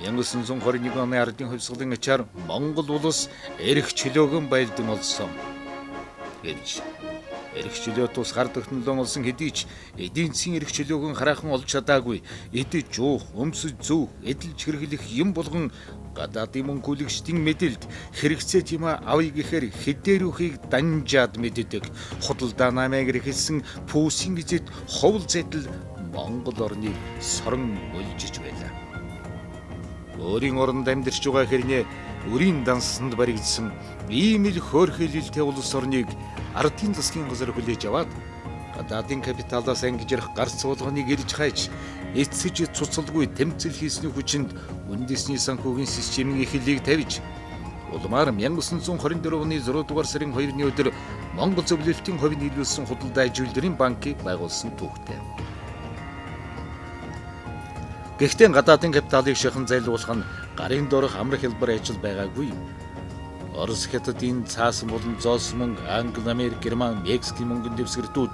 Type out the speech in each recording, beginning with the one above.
1921 оны ардын хувьсгалын ачаар Монгол улс эрх чөлөөгөн байлдан олсон. Гэвч эрх чөлөө тус гар тогтнолон олсон хэдий ч эдийн засгийн эрх чөлөөгөн хараахан олж чадаагүй. Идэж уух, өмсөж зүүх, эдэлж хэрэглэх юм болгон гадаадын мөнгөлөгчдийн мэдэлд хэрэгцээ юм авъя гэхээр хэдээрүүхийг данжаад мэддэг. Худалдаа намайг эрхэлсэн пүүсийн эзэд ховл зэтэл Монгол орныг сорон мөлжиж байлаа. Өөрийн оронд амьдарч байгаа хэрнээ өрийн дансанд баригдсан ийм л хөөрхийлэлтэй улс орныг ардын засгийн газар хүлээж аваад гадаадын капиталаас ангижрах гарц болгоныг ирж хайж эцсэж цуцалгүй тэмцэл хийсний хүчинд үндэсний санхүүгийн системийн эхлэлийг тавьж улмаар 1924 оны 6 дугаар сарын 2-ны өдөр Монгол зөвлөлтийн хувь нийлүүлсэн худалдаа аж үйлдвэрийн банкыг байгуулсан түүхтэй. Гэхдээ гадаадын капиталыг шихэн зайлуулах нь гарын доорх амар хялбар ажил байгаагүй юм. Орос, Хятадын цаасан болон зоос мөнгө, Англи, Америк, Герман, Мексикийн мөнгөн дэвсгэртүүд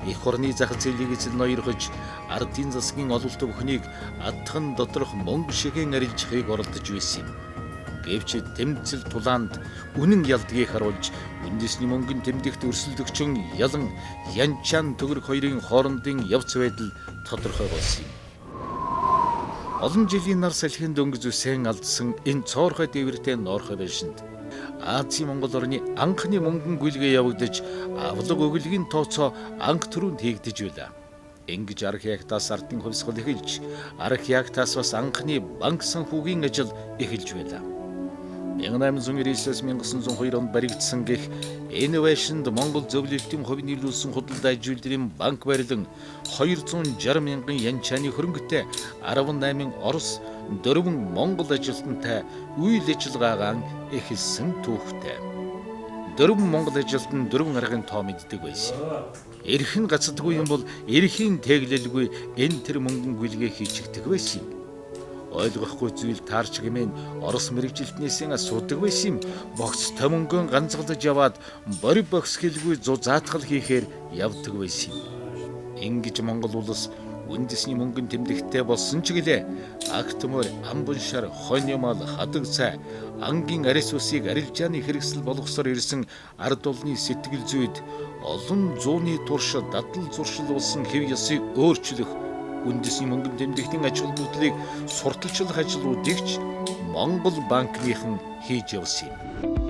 эх орны зах зээлийг эзэл ноёрхож ардын засгийн ололт бүхнийг адхан доторх мөнгө шихэн арилжихыг оролдож байсан юм. Гэвч тэмцэл тулаанд үнэн ялдгийг харуулж үндэсний мөнгөн тэмдэгт өрсөлдөгчөн ялан Янчан төгрөг хоёрын хоорондын явц байдал тодорхой болсон юм. Олон жилийн нар салхинд дөнгөж үсэн алдсан энэ цоорхой дээвэртэй ноорхой байшинд Азийн Монгол орны анхны мөнгөн гүйлгээ явагдаж авлага өгөлгийн тооцоо анх түрүүнд хийгдэж байлаа. Ингэж Архиагтаас ардын хувьсгал эхэлж, Архиагтаас бас анхны банк санхүүгийн ажил эхэлж байлаа. 1899-с 1902 онд баригдсан гэх энэ байшинд Монгол зөвлөлтийн хувь нийлүүлсэн худалдаа аж үйлдвэрийн банк барилан 260 мянган янчааны хөрөнгөтэй 18 Орос, 4 Монгол ажилтнтай үйл ажиллагаагаа эхэлсэн түүхтэй. 4 Монгол ажилтан 4 аргын тоо мэддэг байсан. Эрх нь гацдаггүй юм бол эрхийн тэглэлгүй энэ тэр мөнгөн гүйлгээ хийчихдэг байсан юм. Ойлгохгүй зүйл таарч гэмээн Орос мэрэгжилтнээсээ асуудаг байсан юм. Богц томонгон ганцгалж яваад борив богс хэлгүй зу заатгал хийхээр явдаг байсан юм. Ингэж Монгол улс үндэсний мөнгөн тэмдэгттэй болсон ч гэлээ. Агт морь, амбун шар, хонь мал, хадаг цай, ангийн арис усыг арилжааны хэрэгсэл болгосоор ирсэн ард олны сэтгэл зүйд олон зууны турш дадал зуршил болсон хэв ёсыг өөрчлөх үндэсний мөнгөн тэмдэгтийн ач холбогдлыг сурталчлах ажлуудыг ч Монгол банкныхан хийж явсан юм.